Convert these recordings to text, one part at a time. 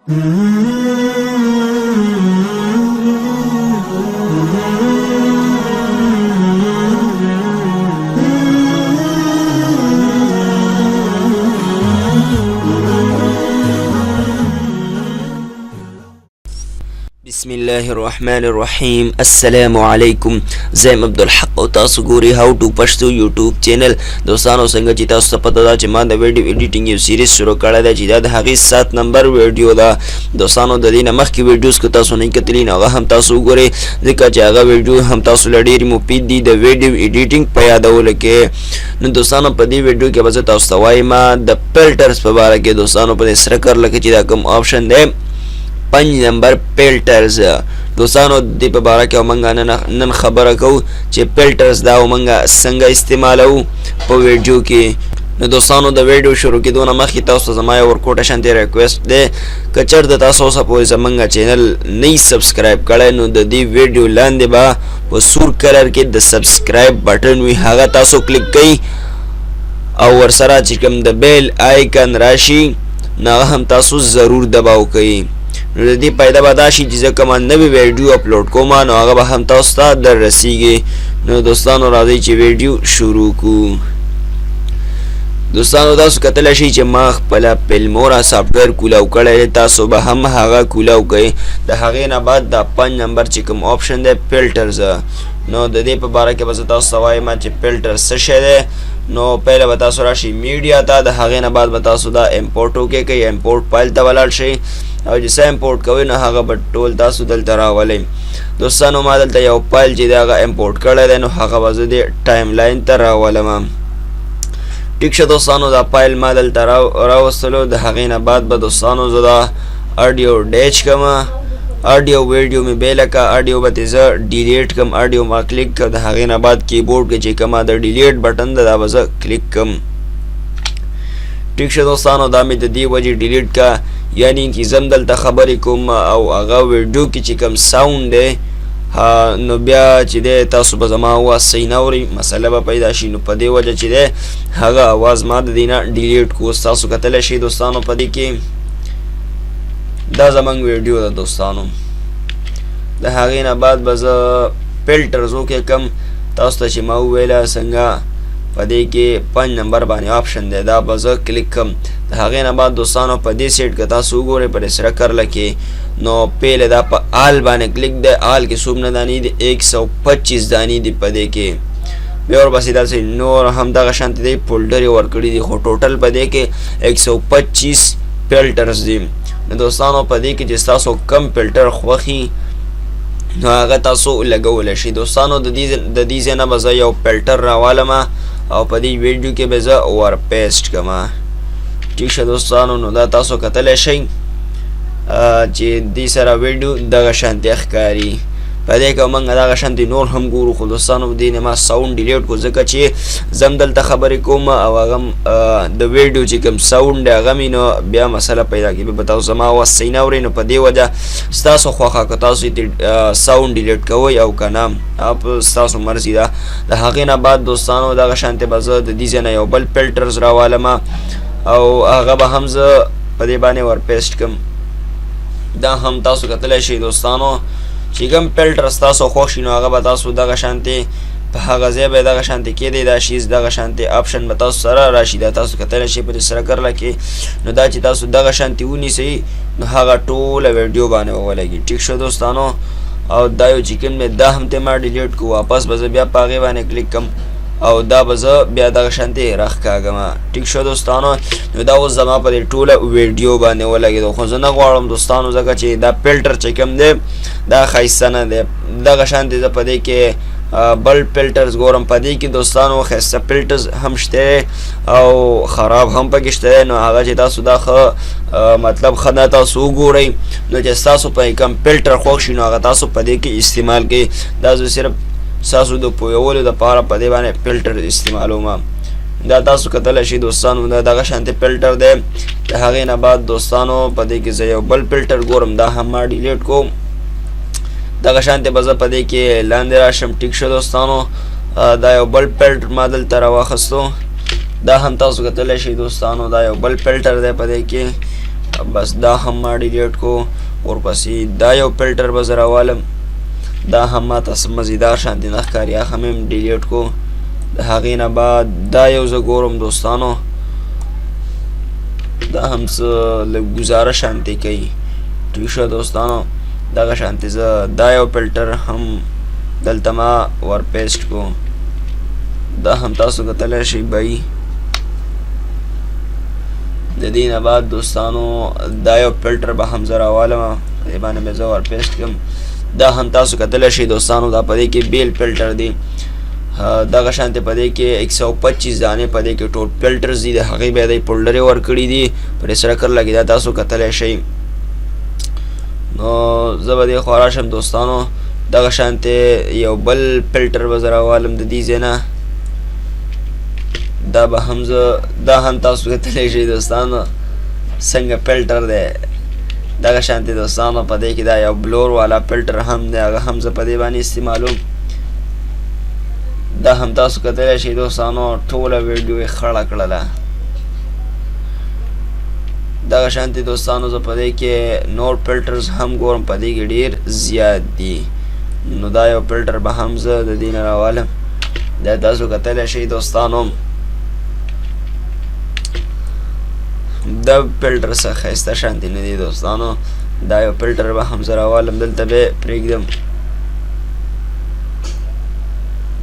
بسم الله الرحمن الرحیم. السلام علیکم، زه یم عبدالحق او تاسو ګورئ How to Pashto YouTube channel. دوستانو، څنګه چې تاسو ته پته ده چې ما د ویډیو ایډیټینګ یو series شروع کړی دی چې دا د هغې 7 نمبر ویډیو ده. دوستانو، د دې نه مخکې ویډیوز که تاسو نه کتلي نو هغه هم تاسو وګورئ، ځکه چې هغه ویډیو هم تاسو له ډېرې مفید دي د ویډیو ایډیټینګ په یادولو کې. نو دوستانو، په دې ویډیو کې به زه تاسو ته وایم د filters په باره کې. دوستانو، په دې سره کرښه کې چې دا کوم option دی، 5 نمبر filters، دوستانو، د په باره کې مونږ نن خبره کوو چې filters دا مونږ څنګه استعمالو په ویډیو کې. نو دوستانو، د ویډیو شروع کېدو نه مخکې تاسو ته زما یو ورکوټه شانتې request دی. که چېرته تاسو اوسه پورې زمونږ channel نه subscribe کړی، نو د دې ویډیو لاندې به په سور color کې د subscribe button وي، هغه تاسو کلیک کړئ او ورسره چې کوم د bell icon راشي نو هغه هم تاسو ضرور دباو کړئ. نو د دې فایده به دا شي چې زه کومه نوې ویډیو اپلوډ کوم نو هغه به هم تاسو ته در رسیږي. نو دوستانو، راځئ چې ویډیو شروع کو. دوستانو، تاسو کتلی شئ چې ما خپله Filmora software کولاو کړی دی، تاسو به هم هغه کولاو کړئ. د هغې نه بعد دا 5 نمبر چې کوم option دی، filters، نو د دې په باره کې به زه تاسو ته وایم چې فلټر څه شی دی. نو پهله به تاسو راشئ media ته، د هغې نه بعد به تاسو دا import okay کړئ، import file ته ولاړ شئ او چې څه import کوئ نو هغه به ټول تاسو دلته راولئ. دوستانو، ما دلته یو فایل چې دی هغه import کړی دی، نو هغه به زه دې timeline ته راولم. ټیک شه دوستانو، دا فایل ما دلته راوستلو. د هغې نه بعد به دوستانو زه دا audio detach کړم. audio ویډیو مې بیله که، audio به ترې زه delete کړم. audio ما کلیک کړ، د هغې نه بعد کیبورډ کې چې کومه د delete button ده دا به زه کلیک کړم. ټیک شه دوستانو، دا مې د دې وجې delete که، یعنی چې زه هم دلته خبرې کوم او هغه ویډیو کې چې کوم sound دی نو بیا چې دی تاسو به زما اواز صحیح نه اورئ، مسله به پیدا شي. نو په دې وجه چې دی هغه اواز ما د دې نه delete کړو. تاسو کتلی شئ دوستانو، په دې کې دا زمونږ ویډیو ده. دوستانو، د هغې نه بعد به زه filters okay کم. تاسو ته چې ما وویله څنګه په دې کې 5 نمبر باندې option دی، دا به زه کلیک کم. د هغې نه بعد دوستانو، په دې سیټ که تاسو وګورئ په دې سره کرښه کې، نو پهله دا په all باندې کلیک دی. all کې څومره دانې دي؟ 125 دانې دي په دې کې. بیا ورپسې داسې نور هم دغه شانتې دی فولډر یې ورکړي دي، خو total په دې کې 125 filters دي. نو دوستانو، په دې کې چې ستاسو کم فلټر خوښي نو هغه تاسو لګولی شئ. دوستانو، د دې ځای نه به زه یو فلټر راوالم او په دې ویډیو کې به زه ور paste کړم. ټیک شه دوستانو، نو دا تاسو کتلی شئ چې دې سره ویډیو دغه شانتې ښکاري. په دې کې موږ دغه شانتې نور هم ګورو، خو دوستانو، دې نه ما sound delete کو، ځکه چې زه هم دلته خبرې کوم او هغه د ویډیو چې کوم sound دی هغه مې، نو بیا مسله پیدا کېږي، به تاسو زما اواز صحیح نه اورئ. نو په دې وجه ستاسو خوښه که تاسو sound delete کوئ او که نه، ستاسو مرضي ده. د هغې نه بعد دوستانو، دغه شانتې به زه د دې ځای نه یو بل filters راوالم او هغه به هم زه په دې باندې ور paste کړم. دا هم تاسو کتلی شئ دوستانو، چې کوم فلټر ستاسو خوښ شي نو هغه به تاسو دغه شانتې په هغه ځای به دغه شانتې کېدی، دا شیز دغه شانتې option به تاسو سره راشي. دا تاسو کتلی شئ په دې سره کرښه کې. نو دا چې تاسو دغه شانتې ونیسئ نو هغه ټوله ویډیو باندې ولګي. ټیک شو دوستانو، او دا یو چې کوم دی دا هم ته ما delete کو، واپس به زه بیا په هغې باندې کلیک کړم او دا به زه بیا دغه شانتې راښکاږم. ټیک شو دوستانو، نو دا اوس زما په دې ټوله ویډیو باندې ولګېدو، خو زه نه غواړم دوستانو، ځکه چې دا فلټر چې کوم دی دا ښایسته نه دی. دغه شانتې زه په دې کې بل filters ګورم. په دې کې دوستانو ښایسته filters هم شته او خراب هم پکې شته. نو هغه چې تاسو دا ښه مطلب ښه نه تاسو وګورئ، نو چې ستاسو په کوم فلټر خوښ شي نو هغه تاسو په دې کې استعمال کړئ. دا زه صرف ستاسو د پوهولو دپاره په دې باندې فلټر استعمالوم. دا تاسو کتلی شئ دوستانو، دا دغه شانتې فلټر دی. د هغې نه بعد دوستانو، په دې کې زه یو بل فلټر ګورم، دا هم ما delete کوم. دغه شانتې به زه په دې کې لاندې راشم. ټیک شو دوستانو، دا یو بل فلټر ما دلته راواخستو، دا هم تاسو کتلی شئ دوستانو، دا یو بل فلټر دی په دې کې. بس دا هم ما ډیلیټ کو. ورپسې دا یو فلټر به زه راوالم، دا هم ما ته څه مزیدار شانتې نه ښکاري، هغه هم ډیلیټ کو. د هغې نه بعد دا یو زه ګورم دوستانو، دا هم څه لږ ګزاره شانتې کوي. ټیک شو دوستانو، دغه شانتې زه دا یو فلټر هم دلته ما ور پیسټ کو، دا هم تاسو کتلی شئ بای. د دې نه بعد دوستانو دا یو فلټر به هم زه راوالم، په دې باندې به زه ور پیسټ کړم، دا هم تاسو کتلی شئ دوستانو. دا په دې کې بیل فلټر دی، دغه شانتې په دې کې 125 دانې په دې کې ټول فلټرز دي، د هغې بیا دی فولډرې ورکړي دي په دې سره کر لګي، دا تاسو کتلی شئ. نو زه به دې خوا راشم دوستانو، دغه شانتې یو بل فلټر به زه راوالم د دې ځای نه، دا به هم زه دا هم تاسو کتلی شئ دوستانو څنګه فلټر دی. دغه شانتې دوستانو په دې کې دا یو blur والا فلټر هم دی، هغه هم زه په دې باندې استعمالوم، دا هم تاسو کتلی شئ دوستانو. ټوله ویډیو یې خړه کړله. دغه شانتې دوستانو زه په دې کې نور فلټرز هم ګورم، په دې کې ډیر زیات دي، نو دا یو فلټر به هم زه د دې نه راوالم، دا تاسو کتلی شئ دوستانو. دا فلټر څه ښایسته شانتې نه دی دوستانو، دا یو فلټر به هم زه راوالم، دلته به پرېږدم.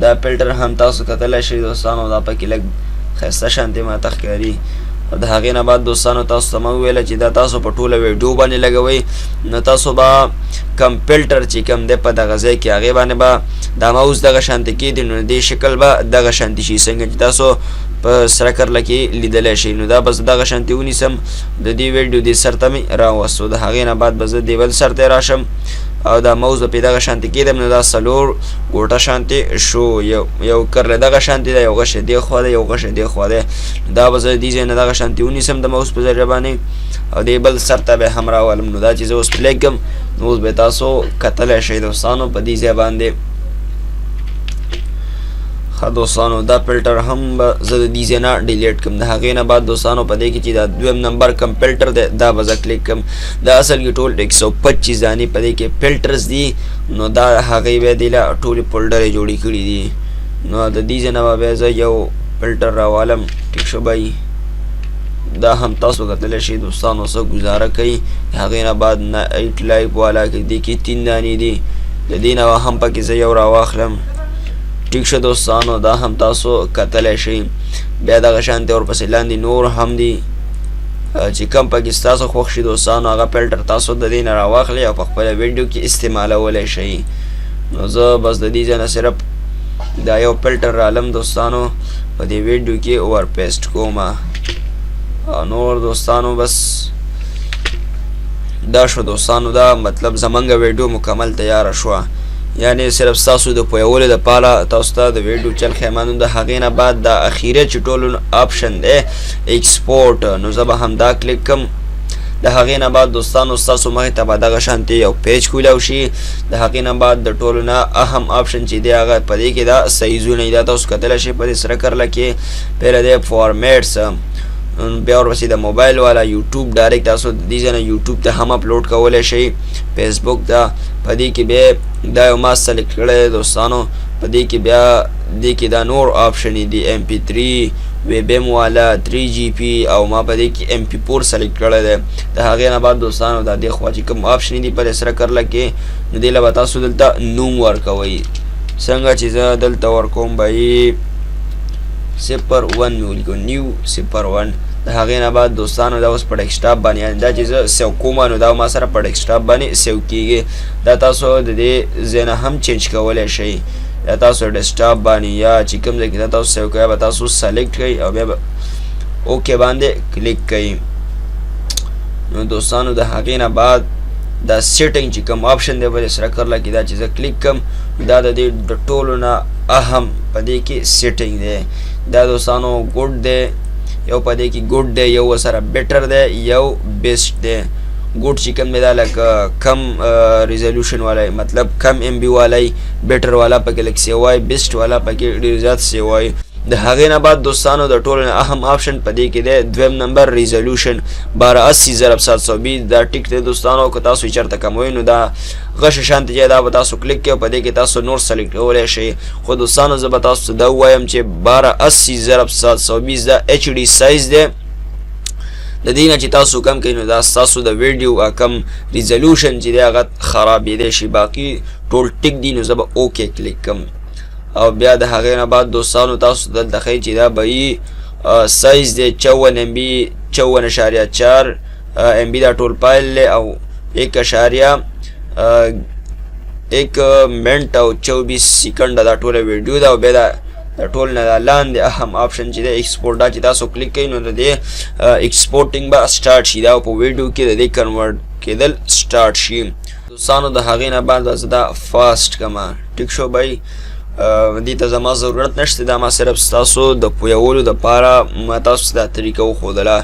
دا فلټر هم تاسو کتلی شئ دوستانو، دا پکې لږ ښایسته شانتې ماته ښکاري. او د هغې نه بعد دوستانو تاسو ته ما وویله چې دا تاسو په ټوله ویډیو باندې لګوئ، نو تاسو به کم فلټر چې کم دی په دغه ځای کې هغې باندې به دا ماوس دغه شانتې کېږدي، نو دې شکل به دغه شانتې شي څنګه چې تاسو په سره کرله کې لیدلی شئ. نو دا به زه دغه شانتې ونیسم، د دې ویډیو دې سر ته مې راوستو، د هغې نه بعد به زه دې بل سر ته راشم او دا ماوس به پې دغه شانتې کېږدم، نو دا څلور ګوټه شانتې شو، یو کرله دغه شانتې ده، یو غشی دې خوا دی، یو غشی دې خوا دی. دا به زه دې ځای نه دغه شانتې ونیسم د ماوس په ذریعه باندې او دې بل سر ته به هم راولم. نو دا چې زه اوس پلی کړم نو اوس به تاسو کتلی شئ دوستانو په دې ځای باندې. ښه دوستانو دا فلټر هم به زه د دې ځای نه ډیلیټ کړم. د هغې نه بعد دوستانو په دې کې چې دا دویم نمبر کوم فلټر دی دا به زه کلیک کړم. دا اصل کې ټول 125 دانې په دې کې فلټرز دي، نو دا هغې بیا دې له ټولې فولډرې جوړې کړي دي. نو د دې ځای نه به بیا زه یو فلټر راوالم. ټیک شو بای، دا هم تاسو کتلی شئ دوستانو څه ګزاره کوي. د هغې نه بعد نه ایټ لایف والا کې دې کې 3 دانې دي، د دې نه به هم پکې زه یو راواخلم. ټیک شو دوستانو، دا هم تاسو کتلی شئ. بیا دغه شانتې ورپسې لاندې نور هم دي چې کوم پکې ستاسو خوښ شي دوستانو هغه فلټر تاسو د دې نه راواخلئ او په خپله ویډیو کې استعمالولی شئ. نو زه بس د دې ځای نه صرف دا یو فلټر رالم دوستانو په دې ویډیو کې ور پیسټ کوم. او نور دوستانو بس دا شو دوستانو، دا مطلب زمونږ ویډیو مکمل تیاره شوه. یعنی صرف ستاسو د پوهولو دپاره تاسو ته د ویډیو چل ښیم. نو د هغې نه بعد دا اخیری چې ټولو آپشن دی ایکسپورټ، نو زه به هم دا کلیک کړم. د هغې نه بعد دوستانو ستاسو مخې ته به دغه شانتې یو پیج کولاو شي. د هغې نه بعد د ټولو نه اهم آپشن چې دی هغه په دې کې دا سایزونه دي، دا تاسو کتلی شئ په دې سره کرله کې. پهله دی فارمیټس، بیا ورپسې د موبایل والا یوټیوب ډایرکټ تاسو د دې ځای نه یوټیوب ته هم اپلوډ کولی شئ، فیسبوک ته. په دې کې بیا دا یو ما سلیکټ کړی دی دوستانو، په دې کې بیا دې کې دا نور آپشن دي، ایم پی تھری، ویب ایم والا، تھری جی پی، او ما په دې کې ایم پی فور سلیکټ کړی دی. د هغې نه بعد دوستانو دا دې خوا چې کوم آپشن دي په دې سره کرله کې، نو دې له به تاسو دلته نوم ورکوئ. څنګه چې زه دلته ورکوم به یې صفر ون مې ولیکو، نیو صفر ون. د هغې نه بعد دوستانو دا اوس په ډیسکټاپ باندې، یعنې دا چې زه سیو کوم نو دا ما سره په ډیسکټاپ باندې سیو کیږي. دا تاسو د دې ځای نه هم چینج کولی شئ، یا تاسو ډیسکټاپ باندې یا چې کوم ځای کې دا تاسو سیو کوئ به تاسو سلیکټ کړئ او بیا به اوکې باندې کلیک کړئ. نو دوستانو د هغې نه بعد دا سیټینګ چې کوم آپشن دی په دې سره کرله کې دا چې زه کلیک کړم دا د دې د ټولو نه اهم په دې کې سیټینګ دی. دا دوستانو ګډ دی، یو په دې کې ګډ دی، یو ورسره بیټر دی، یو بیسټ دی. ګډ چې کوم دی دا لکه کم ریزولوشن والا، مطلب کم ایم بي والا، بیټر والا پکې لږ سیوای، بیسټ والا پکې ډېر زیات سیوای. د هغې نه بعد دوستانو د ټولو نه اهم آپشن په دې کې دی دویم نمبر ریزولوشن 1280 ضرب 720، دا ټیک دی دوستانو. که تاسو یې چېرته کموئ نو دا غشه شانتې چې دا به تاسو کلیک کړئ، په دې کې تاسو نور سلیکټ کولی شئ. خو دوستانو زه به تاسو ته دا ووایم چې 1280 ضرب 720 دا ایچ ډي سایز دی. د دې نه چې تاسو کم کړئ نو دا ستاسو د ویډیو کم ریزولوشن چې دی هغه خرابېدی شي. باقي ټول ټیک دي، نو زه به اوکې کلیک کړم. او بیا د هغې نه بعد دوستانو تاسو دلته ښیي چې دا به یي سایز دی 54 ایم بي، 54.4 ایم بي دا ټول فایل دی، او 1.1 منټ او 24 سیکنډ دا ټوله ویډیو ده. او بیا دا د ټول نه دا لاندې اهم آپشن چې دی ایکسپورټ، دا چې تاسو کلیک کړئ نو د دې ایکسپورټینګ به سټارټ شي، دا په ویډیو کې د دې کنورټ کېدل سټارټ شي دوستانو. د هغې نه بعد زه دا فاسټ کما، ټیک شو بای، دې ته زما ضرورت نشته، دا ما صرف ستاسو د پوهولو دپاره ما تاسو ته دا طریقه وښودله.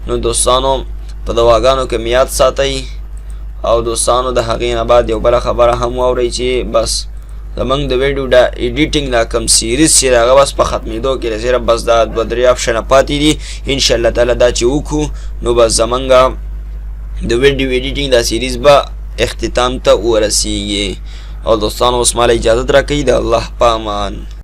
نو دوستانو په دواګانو کې مې یاد ساتئ. او دوستانو د هغې نه بعد یو بله خبره هم واورئ چې بس زمونږ د ویډیو دا ایډیټینګ دا کم سیریز چې هغه بس په ختمېدو کې دی، صرف بس دا دوه درې آپشنه پاتې دي. ان شاء الله تعالی دا چې وکړو نو بس زمونږ د ویډیو ایډیټینګ دا سیریز به اختتام ته ورسیږي. او دوستانو اوس ماله اجازت راکړئ، د الله په امان.